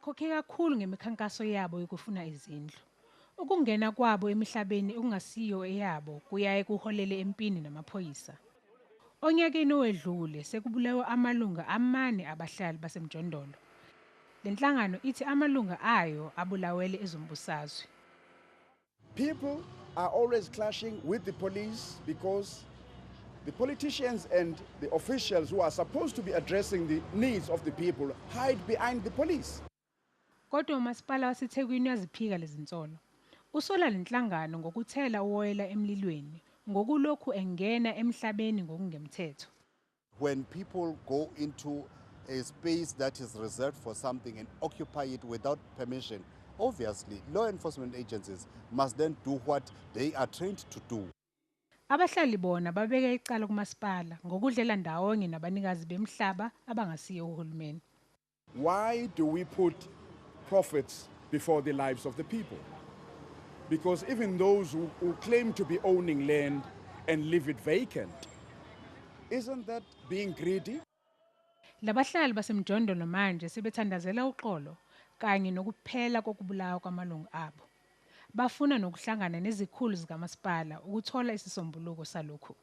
Bakhokhe kakhulu ngemikhankaso yabo yokufuna izindlu. Ukungena kwabo emihlabeni okungasiyo eyabo kuyaye kuholele empini namaphoyisa. Onyakeni owedlule sekubulewe amalunga amane abahlali basemjondolo. Le nhlangano ithi amalunga ayo abulawele ezombusazwe. People are always clashing with the police because the politicians and the officials who are supposed to be addressing the needs of the people hide behind the police. Kodwa umasipala waseThekwini uyaziphika lezi zinsolo. Usola le nhlangano ngokuthela uwoyela emlilweni ngokulokhu engena emhlabeni ngokungemthetho. When people go into a space that is reserved for something and occupy it without permission, obviously law enforcement agencies must then do what they are trained to do. Abahlali bona babeka icala kumasipala ngokudlela ndawonye nabanikazi bemhlaba abangasiye uhulumeni. Why do we put profits before the lives of the people? Because even those who claim to be owning land and leave it vacant, isn't that being greedy? Labahlali basemjondolo manje sebethandazela uxolo kanye nokuphela kokubulawa kwamalungu abo. Bafuna nokuhlangana nezikhulu zikamasipala ukuthola isisombululo salokhu.